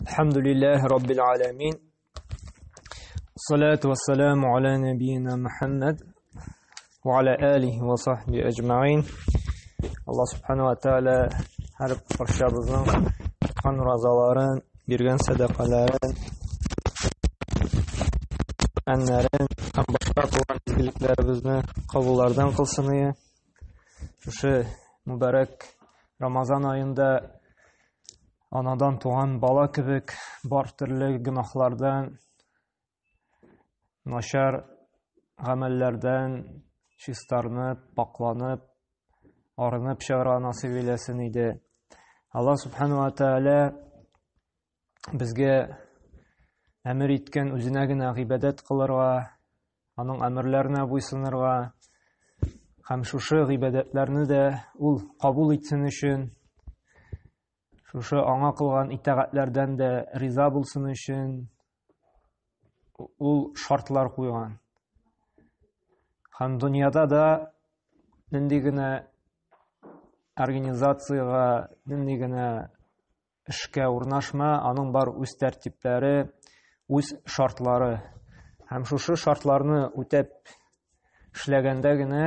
Әлхәмдүлилләһи раббил аламин. Салату вассаламу аля набийна Мухаммад ва аля алихи ва сахби әҗмәгыйн. Аллаһ субхана ва тааля һәр барчабызның тоткан уразаларын, биргән сәдакаларын, әннәрен һәм башка кылган изгелекләребезне кабуллардан кылсын ие. Шушы мөбарәк Рамазан аенда анадан туган бала кебек бар төрле гөнаһлардан, начар гамәлләрдән чистарынып, пакланып, арынып чыгарга насыйп әйләсен иде. Аллаһ субхану ва тааля безгә әмер иткән үзенә генә гыйбадәт кылырга, аның әмерләренә буйсынырга һәм шушы гыйбадәтләрне дә ул кабул итсен өчен, шушы аңа кылган итагатьләрдән дә риза булсын өчен ул шартлар куйган. Һәм дөньяда да нинди генә организациягә, нинди генә эшкә урнашма, аның бар үз тәртипләре, үз шартлары. Һәм шушы шартларны үтәп эшләгәндә генә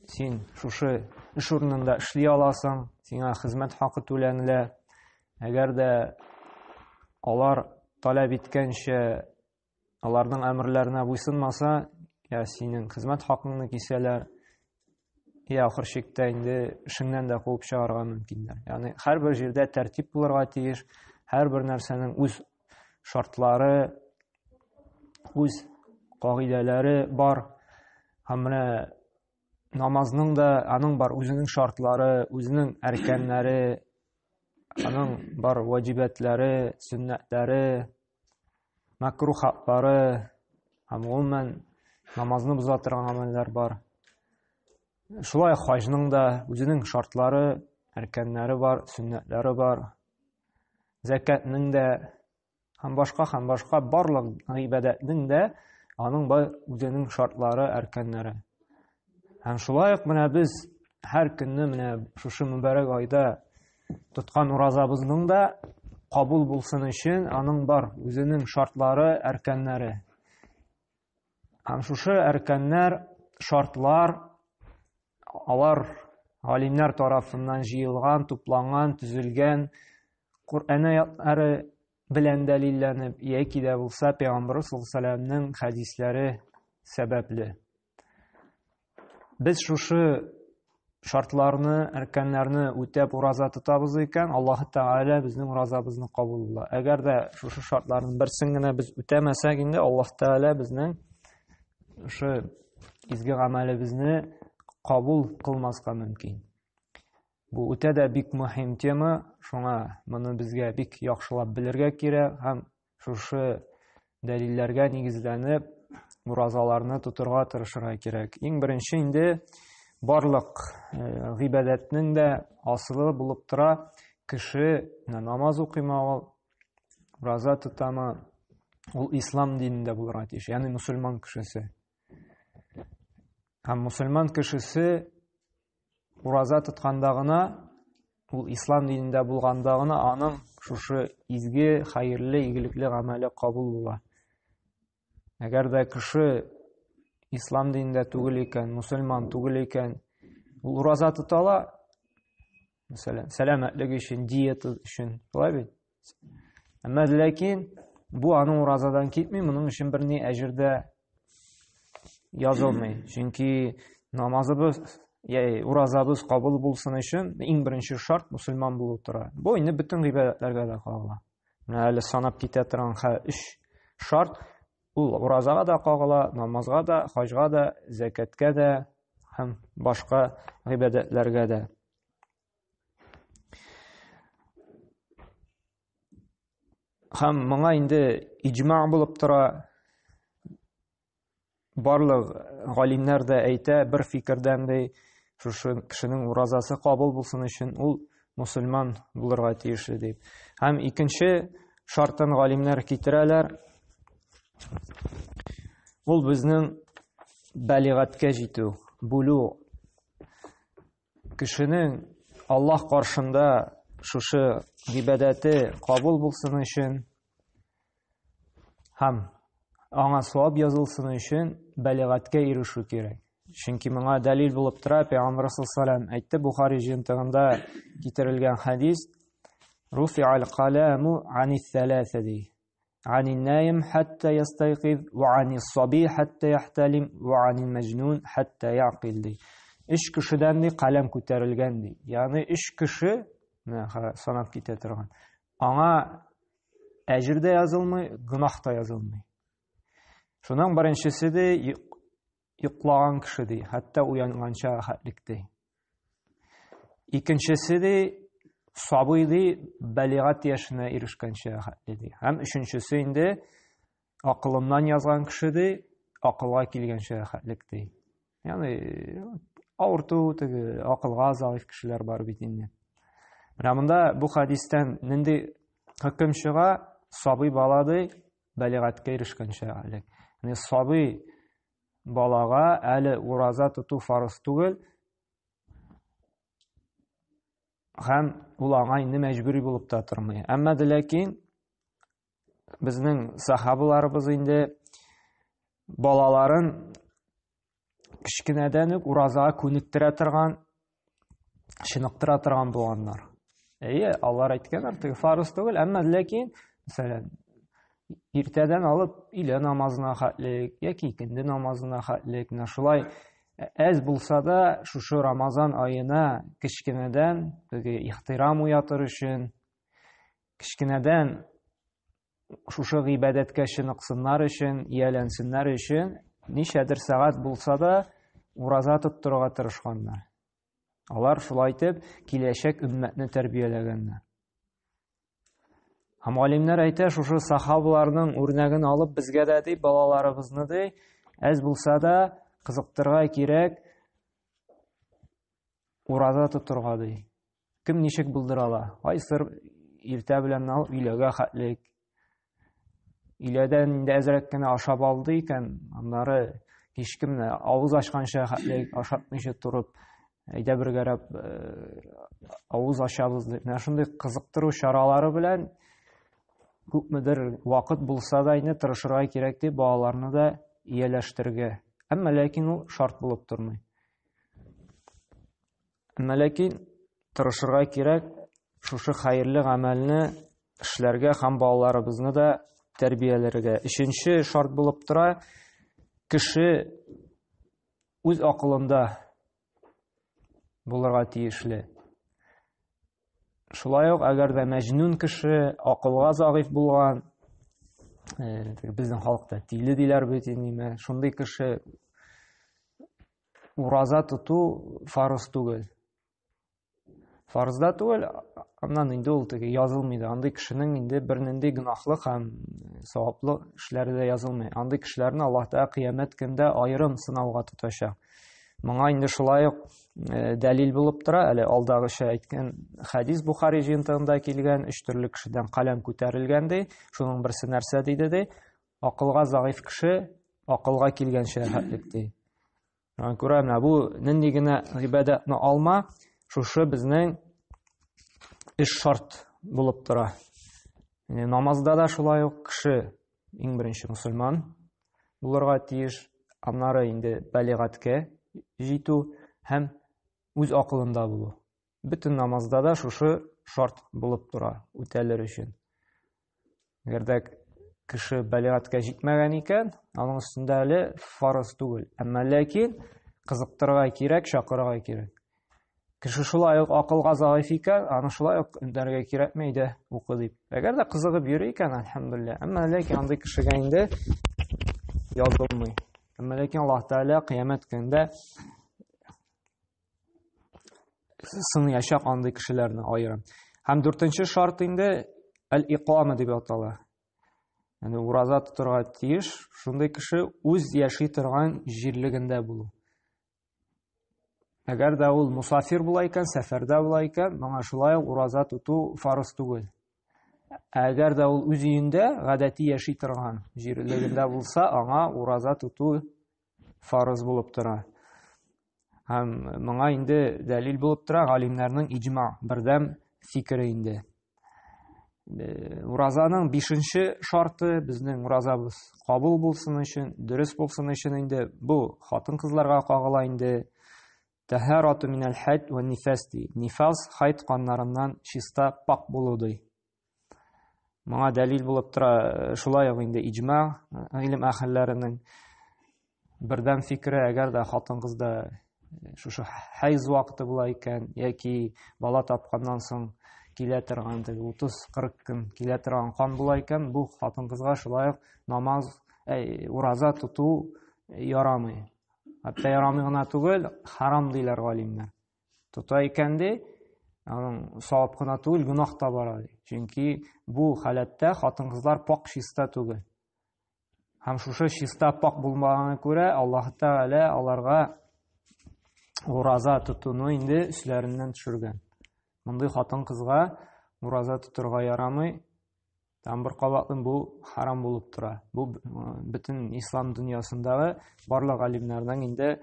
син шушы эш урынында эшли аласың, сиңа хезмәт хакы түләнелә. Әгәр дә алар таләп иткәнчә аларның әмерләренә буйсынмаса, я синең хезмәт хакыңны кисәләр, я ахыр чиктә инде эшеңнән дә куып чыгарырга мөмкиннәр. Ягъни һәрбер җирдә тәртип булырга тиеш, һәрбер нәрсәнең үз шартлары, үз кагыйдәләре бар. Һәм менә намазның да аның бар үзенең шартлары, үзенең әркәннәре, аның бар ваҗибәтләре, сөннәтләре, мәкрухатлары һәм гомумән намазны боза торган гамәлләр бар. Шулай хаҗның да үзенең шартлары, әркәннәре бар, сөннәтләре бар. Зәкәтнең дә һәм башка һәм башка барлык гыйбадәтнең дә аның бар үзенең шартлары, әркәннәре. Һәм шулай ук менә без һәр көнне менә шушы мөбарәк айда тоткан уразабызның да кабул булсын өчен аның бар үзенең шартлары, әркәннәре. Һәм шушы әркәннәр, шартлар алар галимнәр тарафыннан җыелган, тупланган, төзелгән Коръән аятлары белән дәлилләнеп, яки дә булса Пәйгамбәрбез саллаллаһу алейһи ва хәдисләре сәбәпле. Без шушы шартларны, әркәннәрне үтәп ураза тотабыз икән, Аллаһ Тәгалә безнең уразабызны кабул кыла. Әгәр дә шушы шартларның берсен генә без үтәмәсәк инде, Аллаһ Тәгалә безнең шушы изге гамәлебезне кабул кылмаска мөмкин. Бу үтә дә бик мөһим тема, шуңа моны безгә бик яхшылап белергә кирәк һәм шушы дәлилләргә нигезләнеп уразаларны тотырга тырышырга кирәк. Иң беренче инде барлык э, гыйбадәтнең дә асылы булып тора кеше намаз укыймы ул, ураза тотамы, ул ислам динендә булырга тиеш, ягъни мусульман кешесе. Һәм мусульман кешесе ураза тотканда гына, ул ислам динендә булганда гына аның шушы изге, хәерле, игелекле гамәле кабул була. Әгәр дә кеше ислам динендә түгел икән, мусульман түгел икән, ул ураза тота ала, мәсәлән, сәламәтлек өчен, диета өчен, шулай бит? Әмма ләкин бу аның уразадан китми, моның өчен берни әҗер дә язылмый. Чөнки намазыбыз, я уразабыз кабул булсын өчен иң беренче шарт мусульман булу тора. Бу инде бөтен гыйбадәтләргә дә кагыла. Менә әле санап китә торган өч шарт ул уразага да кагыла, намазга да, хаҗга да, зәкәткә дә һәм башка гыйбадәтләргә дә. Һәм моңа инде иҗма булып тора. Барлык галимнәр дә әйтә, бер фикердән ди, шушы кешенең уразасы кабул булсын өчен ул мусульман булырга тиешле дип. Һәм икенче шартын галимнәр китерәләр. Ул безнең бәлигатькә җитү, бүлү. Кешенең Аллаһ каршында шушы гыйбадәте кабул булсын өчен һәм аңа савап язылсын өчен бәлигатькә ирешү кирәк. Чөнки моңа дәлил булып тора, Пәйгамбер саллаллаху алейһи әйтте, Бухари җыентыгында китерелгән хәдис, Руфи'ал каламу анис саласа ди. Анин наим хатта ястайкиз ва анис саби хатта яхталим ва анил мәҗнун хатта яқил ди. Өч кешедән ди каләм күтәрелгән ди. Ягъни өч кеше, менә санап китә торган. Аңа әҗер дә язылмый, гөнаһ та язылмый. Шуның беренчесе ди йоклаган кеше ди, хәтта уянганча хәтлек ди. Икенчесе ди, сабый ди, балигать яшенә ирешкәнчә хәтле ди. Һәм өченчесе инде акылыннан язган кеше ди, акылга килгәнчә хәтлек ди. Ягъни авырту теге акылга заиф кешеләр бар бит инде. Менә монда бу хадистән нинди хөкем чыга? Сабый бала ди, балигатькә ирешкәнчә әле. Ягъни сабый балага әле ураза тоту фарыз түгел, һәм ул аңа инде мәҗбүри булып та тормый. Әмма дә ләкин безнең сахабаларыбыз инде балаларын кечкенәдән үк уразага күнектерә торган, чыныктыра торган булганнар. Әйе, алар әйткәннәр, теге фарыз түгел, әмма ләкин, мәсәлән, иртәдән алып өйлә намазына хәтлек яки икенде намазына хәтлек, менә шулай әз булса да шушы Рамазан аена кечкенәдән теге ихтирам уятыр өчен, кечкенәдән шушы гыйбадәткә чыныксыннар өчен, ияләнсеннәр өчен ничәдер сәгать булса да ураза тоттырырга тырышканнар. Алар шулай итеп киләчәк өммәтне тәрбияләгәннәр. Һәм галимнәр әйтә, шушы сахабаларның үрнәген алып безгә дә ди, балаларыбызны ди, әз булса да кызыктырга кирәк, ураза тотырга ди. Кем ничек булдыра ала? Кайсыр иртә белән алып өйләгә хәтлек. Өйләдән инде әзрәк кенә ашап алды икән, аннары кичке менә авыз ачканча хәтлек ашатмыйча торып, әйдә бергәрәп э, авыз ачабыз дип. Менә шундый кызыктыру чаралары белән күпмедер вакыт булса да инде тырышырга кирәк дип балаларны да ияләштерергә. Әмма ләкин ул шарт булып тормый. Әмма ләкин тырышырга кирәк шушы хәерле гамәлне эшләргә һәм балаларыбызны да тәрбияләргә. Өченче шарт булып тора, кеше үз акылында булырга тиешле. Шулай ук, әгәр дә мәҗнүн кеше, акылга зәгыйфь булган, э, безнең халыкта тиле диләр бит инде, шундый кеше ураза тоту фарыз түгел. Фарыз да түгел, аннан инде ул теге язылмый да. Андый кешенең инде бернинди гөнаһлы һәм саваплы эшләре дә язылмый. Андый кешеләрне Аллаһ Тәгалә кыямәт көндә аерым сынауга тотачак. Моңа инде шулай ук э, дәлил булып тора, әле алдагыча әйткән хәдис Бухари җыентыгында килгән, өч төрле кешедән каләм күтәрелгән ди. Шуның берсе нәрсә диде ди? Акылга зәгыйфь кеше акылга килгәнчә рәхәтлек ди. Шуңа күрә менә бу нинди генә гыйбадәтне алма, шушы безнең эш шарт булып тора. Яни намазда да шулай ук кеше иң беренче мусульман булырга тиеш, аннары инде балигатькә җитү һәм үз акылында булу. Бөтен намазда да шушы шарт булып тора үтәлер өчен. Әгәр дә кеше балигатькә җитмәгән икән, аның өстендә әле фарыз түгел. Әмма ләкин кызыктырырга кирәк, чакырырга кирәк. Кеше шулай ук акылга зәгыйфь икән, аны шулай ук өндәргә кирәкме әйдә укы дип. Әгәр дә кызыгып йөри икән, әлхәмдүлилләһ. Әмма ләкин андый кешегә инде язылмый. Әмма ләкин Аллаһ Тәгалә кыямәт көнендә сыныячак андый кешеләрне аерым. Һәм дүртенче шарт инде әл-иқама дип атала. Ягъни ураза тотырга тиеш шундый кеше үз яши торган җирлегендә булу. Әгәр дә ул мусафир була икән, сәфәрдә була икән, моңа шулай ук ураза тоту фарыз түгел. Әгәр дә ул үз өендә гадәти яши торган җирлегендә булса, аңа ураза тоту фарыз булып тора. Һәм моңа инде дәлил булып тора галимнәрнең иҗма, бердәм фикере инде. Уразаның бишенче шарты безнең уразабыз кабул булсын өчен, дөрес булсын өчен инде бу хатын-кызларга кагыла инде. Тәһарату минәл хайд ва нифас ди. Нифас хайд каннарыннан чиста пак булу ди. Моңа дәлил булып тора шулай ук инде иҗма гыйлем әһелләренең бердәм фикере, әгәр дә хатын-кызда шушы хайз вакыты була икән, яки бала тапканнан соң килә торган теге 30-40 көн килә торган кан була икән, бу хатын-кызга шулай ук намаз, ураза тоту ярамый. Хәтта ярамый гына түгел, харам диләр галимнәр. Тота икән ди, аның савап кына түгел, гөнаһ та бара ди. Чөнки бу халәттә хатын-кызлар пак чиста түгел. Һәм шушы чиста пак булмаганга күрә Аллаһ Тәгалә аларга ураза тотуны инде өсләреннән төшергән. Мондый хатын-кызга ураза тотырга ярамый. Там бер кабатлыйм, бу харам булып тора. Бу бөтен ислам дөньясындагы барлык галимнәрнең инде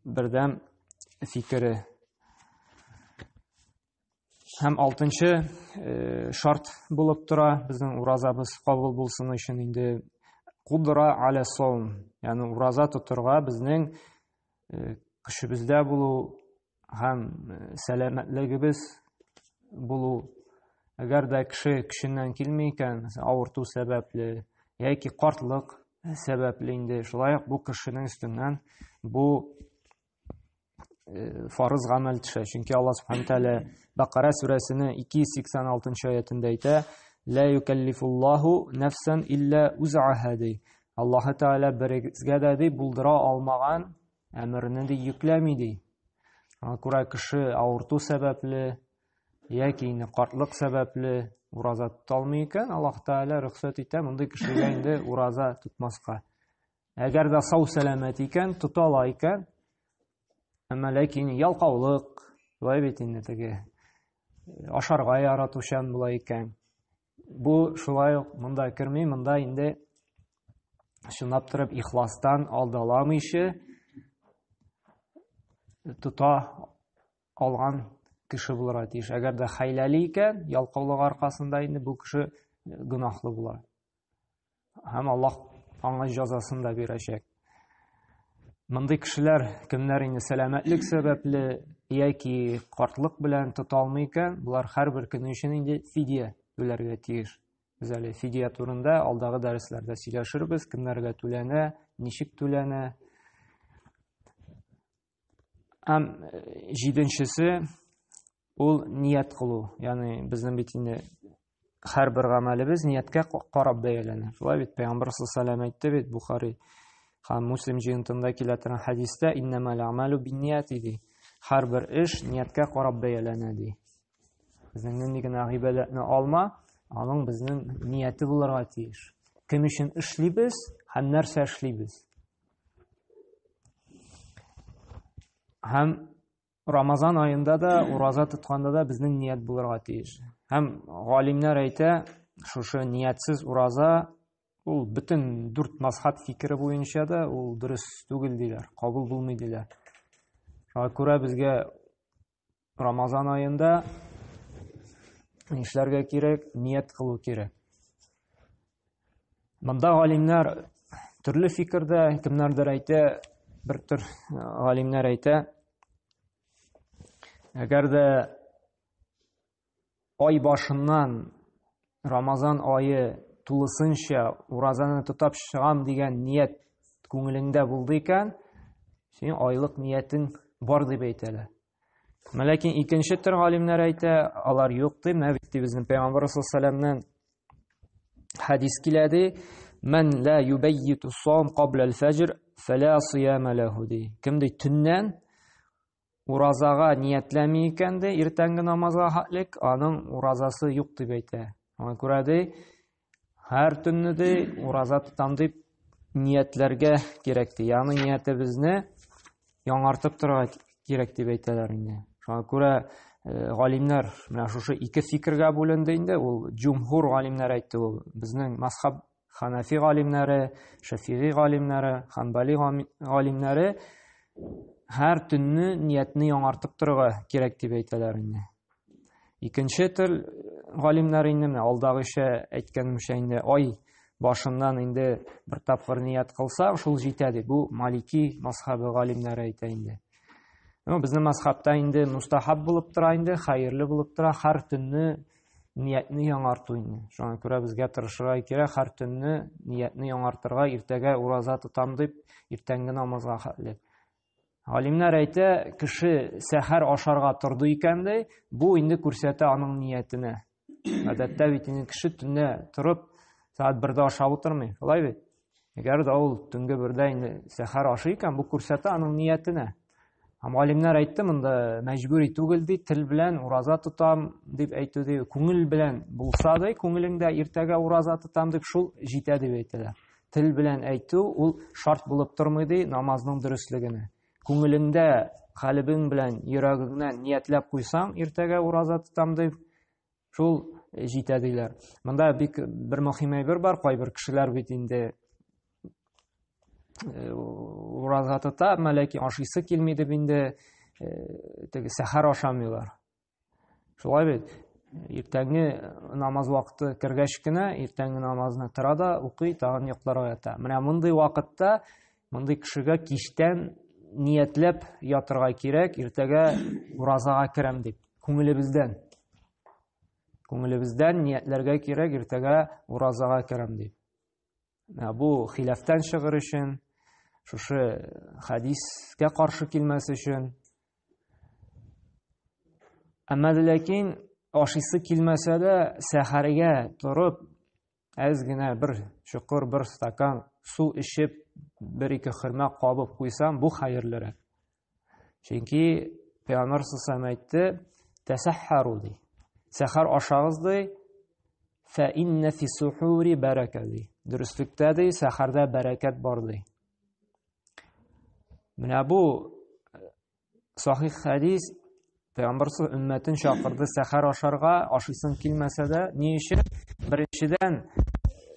бердәм фикере. Һәм алтынчы шарт булып тора, безнең уразабыз кабул булсын өчен инде кудра аля саум, ягъни ураза тотырга безнең көчебездә булу һәм сәламәтлегебез булу. Әгәр дә кеше көченнән килми икән, авырту сәбәпле яки картлык сәбәпле инде, шулай ук бу кешенең өстеннән бу фарыз гамәл төшә. Чөнки Аллаһ субхана тәгалә Бакара сүрәсенең 286 аятында әйтә: "Ла юкаллифуллаһу нафсан илля узаха" ди. Аллаһ Тәгалә берегезгә дә ди булдыра алмаган әмерне ди йөкләми ди. Шуңа күрә кеше авырту сәбәпле яки инде картлык сәбәпле ураза тота алмый икән, Аллаһ Тәгалә рөхсәт итә мондый кешегә инде ураза тотмаска. Әгәр дә сау сәламәт икән, тота ала икән, әмма ләкин ялкаулык, шулай бит инде теге ашарга яратучан була икән. Бу шулай ук монда керми, монда инде чынлап торып ихластан алдаламыйча тота алган кеше булырга тиеш. Әгәр дә хәйләле икән, ялкаулык аркасында инде бу кеше гөнаһлы була. Һәм Аллаһ аңа җәзасын да бирәчәк. Мондый кешеләр, кемнәр инде сәламәтлек сәбәпле яки картлык белән тота алмый икән, болар һәрбер көне өчен инде фидия түләргә тиеш. Без әле фидия турында алдагы дәресләрдә сөйләшербез, кемнәргә түләнә, ничек түләнә. Һәм җиденчесе ул ният кылу. Ягъни безнең бит инде һәрбер гамәлебез нияткә карап бәяләнә. Шулай бит Пәйгамбәр саллаллаху алейһи әйтте бит Бухари һәм Муслим җыентында килә торган хәдистә иннәмәл әмәлү биннияти ди. Һәрбер эш нияткә карап бәяләнә ди. Безнең нинди генә гыйбадәтне алма, аның безнең нияте булырга тиеш. Кем өчен эшлибез һәм нәрсә эшлибез? Һәм Рамазан аенда да, ураза тотканда да безнең ният булырга тиеш. Һәм галимнәр әйтә, шушы ниятсез ураза ул бөтен дүрт мазхаб фикере буенча да ул дөрес түгел диләр, кабул булмый диләр. Шуңа күрә безгә Рамазан аенда нишләргә кирәк? Ният кылу кирәк. Монда галимнәр төрле фикердә, кемнәрдер әйтә, бер төр галимнәр әйтә, әгәр дә ай башыннан Рамазан ае тулысынча уразаны тотап чыгам дигән ният күңелеңдә булды икән, синең айлык ниятең бар дип әйтәләр. Ләкин икенче төр галимнәр әйтә, алар юк ди, менә бит безнең Пәйгамбәр саллаллаху алейһи хәдис килә ди, Мән ла юбәйиту саум кабла аль-фәҗр фәла сияма ләһу ди. Кем ди төннән уразага ниятләми икән ди, иртәнге намазга хәтлек, аның уразасы юк дип әйтә. Аңа күрә ди, һәр төнне ди ураза тотам дип ниятләргә кирәк ди. Ягъни ниятебезне яңартып торырга кирәк дип әйтәләр инде. Шуңа күрә галимнәр менә шушы ике фикергә бүленде инде. Ул җумһур галимнәр әйтте, ул безнең мазхаб Ханафи галимнәре, Шафигый галимнәре, Ханбали галимнәре һәр төнне ниятне яңартып торырга кирәк дип әйтәләр инде. Икенче төр галимнәр инде менә алдагыча әйткәнемчә инде ай башыннан инде бер тапкыр ният кылса, шул җитә ди. Бу Малики мазхабы галимнәре әйтә инде. Ну, безнең мазхабта инде мустахаб булып тора инде, хәерле булып тора һәр төнне ниятне яңарту инде. Шуңа күрә безгә тырышырга кирәк һәр төнне ниятне яңартырга, иртәгә ураза тотам дип, иртәнге намазга хәтле. Галимнәр әйтә, кеше сәхәр ашарга торды икән ди, бу инде күрсәтә аның ниятенә. Гадәттә бит инде кеше төнлә торып, сәгать 1-дә ашап утырмый, шулай бит? Әгәр дә ул төнге 1-дә инде сәхәр ашый икән, бу күрсәтә аның ниятенә. Һәм галимнәр әйтте, монда мәҗбүри түгел ди, тел белән ураза тотам дип әйтү ди, күңел белән булса ди, күңелеңдә иртәгә ураза тотам дип шул җитә дип әйтәләр. Тел белән әйтү ул шарт булып тормый ди намазның дөреслегенә. Күңелеңдә, калебең белән, йөрәгеңнән ниятләп куйсаң, иртәгә ураза тотам дип, шул җитә диләр. Монда бик бер мөһим әйбер бар, кайбер кешеләр бит инде ураза тота, әмма ләкин ашыйсы килми дип инде теге сәхәр ашамыйлар. Шулай бит. Иртәнге намаз вакыты кергәч кенә, иртәнге намазны тора да укый, тагын йокларга ята. Менә мондый вакытта мондый кешегә кичтән ниятләп ятырга кирәк, иртәгә уразага керәм дип, күңелебездән. Күңелебездән ниятләргә кирәк, иртәгә уразага керәм дип. Бу хилафтан чыгыр өчен, шушы хәдискә каршы килмәс өчен. Әмма ләкин ашыйсы килмәсә дә, сәхәргә торып, әз генә бер чокыр, бер стакан су эчеп, бер-ике хөрмә кабып куйсам, бу хәерлерәк. Чөнки Пәйгамбәр саллаллаху әйтте, тәсәххару ди. Сәхәр ашагыз ди, фә инна фи сухури бәрәкә ди. Дөреслектә ди, сәхәрдә бәрәкәт бар ди. Менә бу сахих хәдис Пәйгамбәр өммәтен чакырды сәхәр ашарга, ашыйсың килмәсә дә, ни өчен? Беренчедән,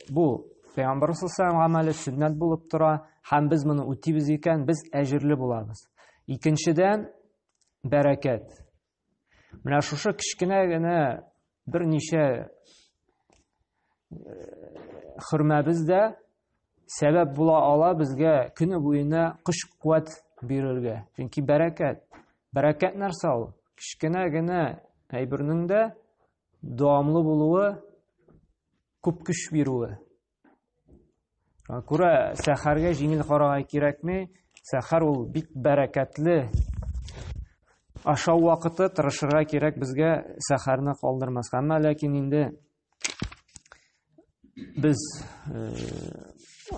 бу Пәйгамбәр саллаллаху гамәле сөннәт булып тора, һәм без моны үтибез икән, без әҗерле булабыз. Икенчедән, бәрәкәт. Менә шушы кечкенә генә берничә хөрмәбез дә сәбәп була ала безгә көне буена көч-куәт бирергә. Чөнки бәрәкәт. Бәрәкәт нәрсә ул? Кечкенә генә әйбернең дә дәвамлы булуы, күп көч бирүе. Шуңа күрә сәхәргә җиңел карарга кирәкми. Сәхәр ул бик бәрәкәтле ашау вакыты, тырышырга кирәк безгә сәхәрне калдырмаска. Әмма ләкин инде без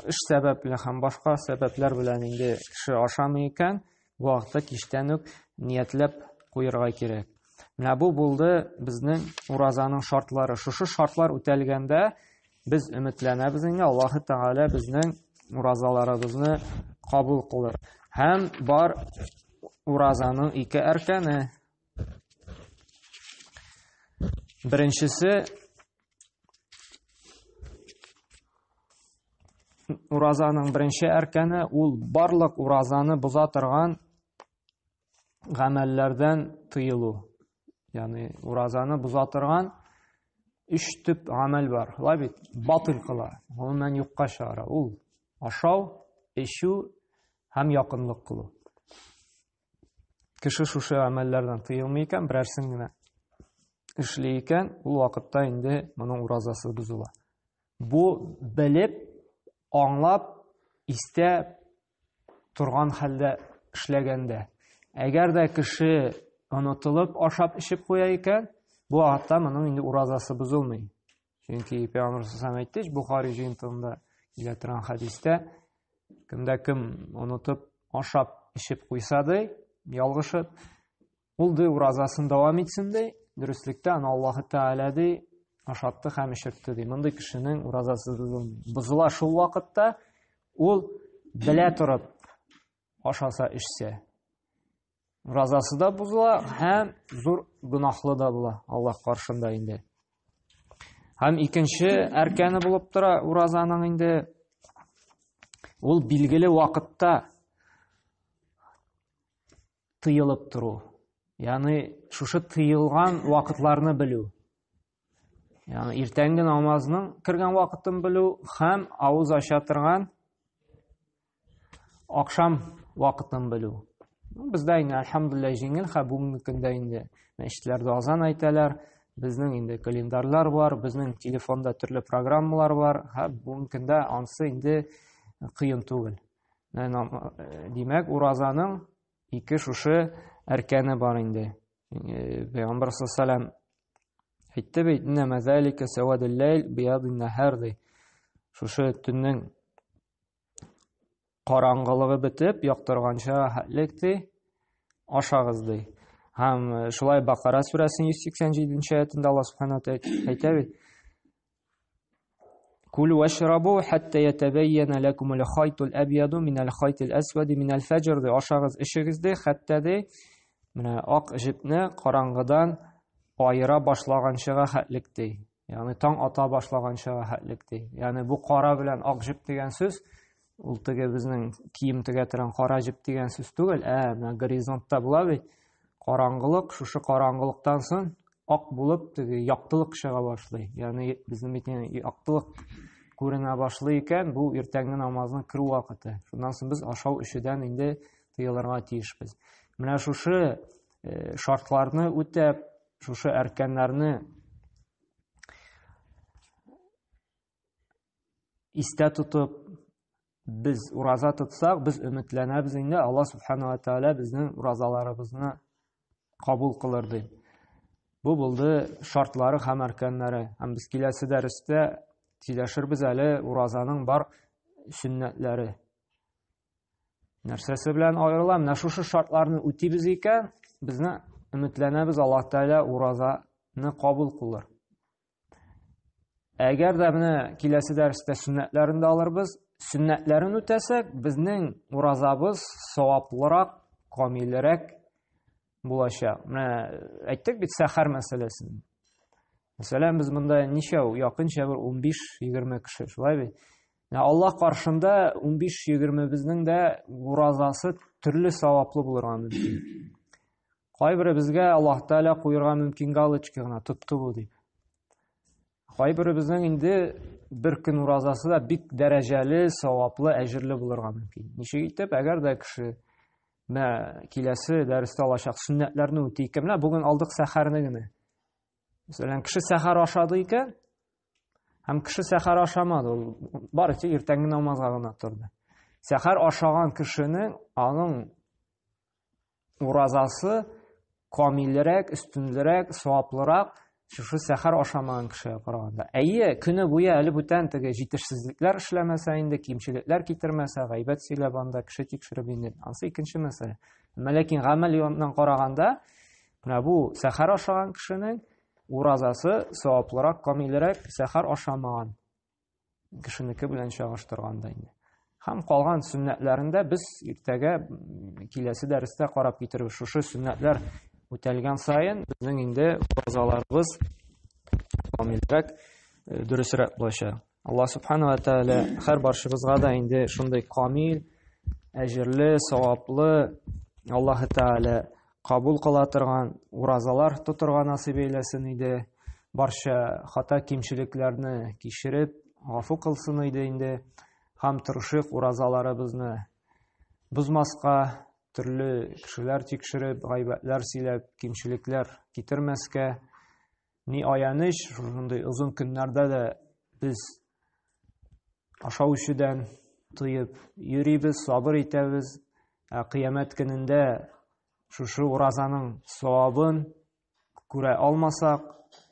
эш сәбәпле һәм башка сәбәпләр белән инде кеше ашамый икән, бу вакытта кичтән үк ниятләп куярга кирәк. Менә бу булды безнең уразаның шартлары. Шушы шартлар үтәлгәндә без өметләнәбез инде Аллаһы Тәгалә безнең уразаларыбызны кабул кылыр. Һәм бар уразаның ике әркәне. Беренчесе уразаның беренче әркәне ул барлык уразаны боза торган гамәлләрдән тыелу. Ягъни уразаны боза торган өч төп гамәл бар. Шулай бит? Батыл кыла, гомумән юкка чыгара. Ул ашау, эчү һәм якынлык кылу. Кеше шушы гамәлләрдән тыелмый икән, берәрсен генә эшли икән, ул вакытта инде моның уразасы бозыла. Бу белеп, аңлап, истә торган хәлдә эшләгәндә. Әгәр дә кеше онытылып ашап эчеп куя икән, бу вакытта моның инде уразасы бозылмый. Чөнки Пәйгамбәр саллаллаху әйтте, Бухари җыентыгында килә торган хәдистә, кемдә кем онытып ашап эчеп куйса ди, ялгышып, Ул ди уразасын дәвам итсен ди, дөреслектә аны Аллаһы Тәгалә ди ашатты һәм эчертте ди. Мондый кешенең уразасы бозыла шул вакытта, ул белә торып ашаса, эчсә. Уразасы да бозыла һәм зур гөнаһлы да була Аллаһ каршында инде. Һәм икенче әркәне булып тора уразаның инде ул билгеле вакытта тыелып тору. Ягъни шушы тыелган вакытларны белү. Ягъни иртәнге намазның кергән вакытын белү һәм авыз ача торган акшам вакытын белү. Бездә инде әлхәмдулилла җиңел, һәм бүгенге көндә инде мәчетләрдә азан әйтәләр, безнең инде календарьлар бар, безнең телефонда төрле программалар бар, һәм бүгенге көндә ансы инде кыен түгел. Димәк, уразаның ике шушы әркәне бар инде. Пәйгамбәр саллаллаху әйтте бит, иннәмә залика савадул ләйл биядун нахар ди. Шушы төннең караңгылыгы бетеп, яктырганча хәтлек ди, ашагыз ди. Һәм шулай Бакара сүрәсенең 187 аятында Аллаһ субхана әйтә бит: Кулу вашрабу хатта ятабайяна лакумул хайтул абьяду минал хайтил асвади минал фаҗр ди. Ашагыз, эчегез ди, хәтта ди, менә ак җепне караңгыдан аера башлаганчыга хәтлек ди. Ягъни таң ата башлаганчыга хәтлек ди. Ягъни бу кара белән ак җеп дигән сүз ул теге безнең кием тегә торган кара җеп дигән сүз түгел, ә менә горизонтта була бит караңгылык, шушы караңгылыктан соң ак булып теге яктылык чыга башлый. Ягъни безнең бит яктылык күренә башлый икән, бу иртәнге намазның керү вакыты. Шуннан соң без ашау эчүдән инде тыелырга тиешбез. Менә шушы э, шартларны үтәп, шушы әркәннәрне истә тотып, без ураза тотсак, без өметләнәбез инде, Алла субхана ва тааля безнең уразаларыбызны кабул кылыр дип. Бу булды шартлары һәм әркәннәре. Һәм без киләсе дәрестә сөйләшербез әле уразаның бар сөннәтләре. Нәрсәсе белән аерыла? Менә шушы шартларны үтибез икән, безне өметләнәбез Аллаһ Тәгалә уразаны кабул кылыр. Әгәр дә менә киләсе дәрестә сөннәтләрен дә алырбыз, сөннәтләрен үтәсәк, безнең уразабыз саваплырак, камилрәк булачак. Менә әйттек бит сәхәр мәсьәләсен. Мәсәлән, без монда ничәү, якынча бер 15-20 кеше, шулай бит? Менә Аллаһ каршында 15-20 безнең дә уразасы төрле саваплы булырга мөмкин. Кайберебезгә Аллаһ Тәгалә куерга мөмкин галочка гына тотты бу дип. Кайберебезнең инде бер көн уразасы да бик дәрәҗәле, саваплы, әҗерле булырга мөмкин. Ничек итеп, әгәр дә кеше менә киләсе дәрестә алачак сөннәтләрне үти икән, менә бүген алдык сәхәрне генә. Мәсәлән, кеше сәхәр ашады икән, һәм кеше сәхәр ашамады, ул бары тик иртәнге намазга гына торды. Сәхәр ашаган кешенең аның уразасы камилрәк, өстенлерәк, саваплырак шушы сәхәр ашамаган кешегә караганда. Әйе, көне буе әле бүтән теге җитешсезлекләр эшләмәсә инде, кимчелекләр китермәсә, гайбәт сөйләп анда кеше тикшереп инде, ансы икенче мәсьәлә. Әмма ләкин гамәл ягыннан караганда, менә бу сәхәр ашаган кешенең уразасы саваплырак, камилрәк сәхәр ашамаган кешенеке белән чагыштырганда инде. Һәм калган сөннәтләрен дә без иртәгә киләсе дәрестә карап китербез. Шушы сөннәтләр үтәлгән саен безнең инде уразаларыбыз камилрәк, э, дөресрәк булачак. Аллаһ субхана ва тааля һәр баршыбызга да инде шундый камил, әҗерле, саваплы Аллаһ Тааля кабул кыла торган уразалар тотырга насыйп әйләсен иде. Барча хата кимчелекләрне кичереп, гафу кылсын иде инде. Һәм тырышыйк уразаларыбызны бозмаска, төрле кешеләр тикшереп, гайбәтләр сөйләп, кимчелекләр китермәскә. Ни аяныч, шушындый озын көннәрдә дә без ашау эчүдән тыеп йөрибез, сабыр итәбез. Ә кыямәт көнендә шушы уразаның савабын күрә алмасак,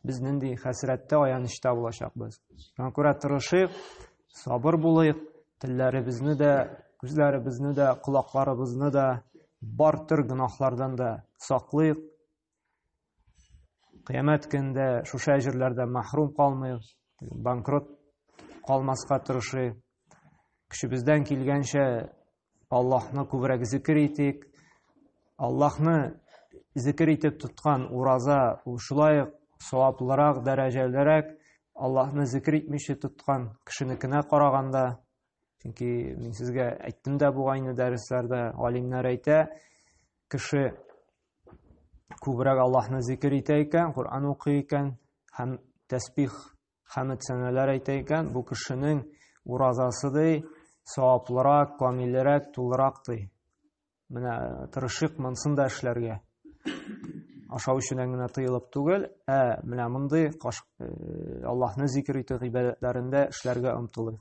без нинди хәсрәттә, аянычта булачакбыз. Шуңа күрә тырышыйк, сабыр булыйк, телләребезне дә, күзләребезне дә, колакларыбызны да бар төр гөнаһлардан да саклыйк. Кыямәт көнендә шушы әҗерләрдән мәхрүм калмыйк, банкрот калмаска тырышыйк. Көчебездән килгәнчә Аллаһны күбрәк зикер итик. Аллаһны зикер итеп тоткан ураза ул шулай ук саваплырак, дәрәҗәлерәк Аллаһны зикер итмичә тоткан кешенекенә караганда. Чөнки мин сезгә әйттем дә бугай инде дәресләрдә, галимнәр әйтә, кеше күбрәк Аллаһны зикер итә икән, Коръән укый икән һәм тәсбих, хәмд сәнәләр әйтә икән, бу кешенең уразасы ди саваплырак, камилрәк, тулырак ди. Менә тырышыйк монысын да эшләргә. Ашау эчүдән генә тыелып түгел, ә менә мондый Аллаһны зикер итү гыйбадәтләрендә эшләргә омтылыйк.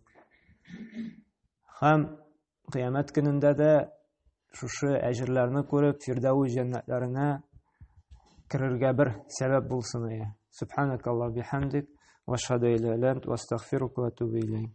Һәм кыямәт көнендә дә шушы әҗерләрне күреп, Фирдәүс җәннәтләренә керергә бер сәбәп булсын иде. Субханакаллаһ бихамдик, ва ашһаду илля илля ант, ва астагфирука ва атубу илейк.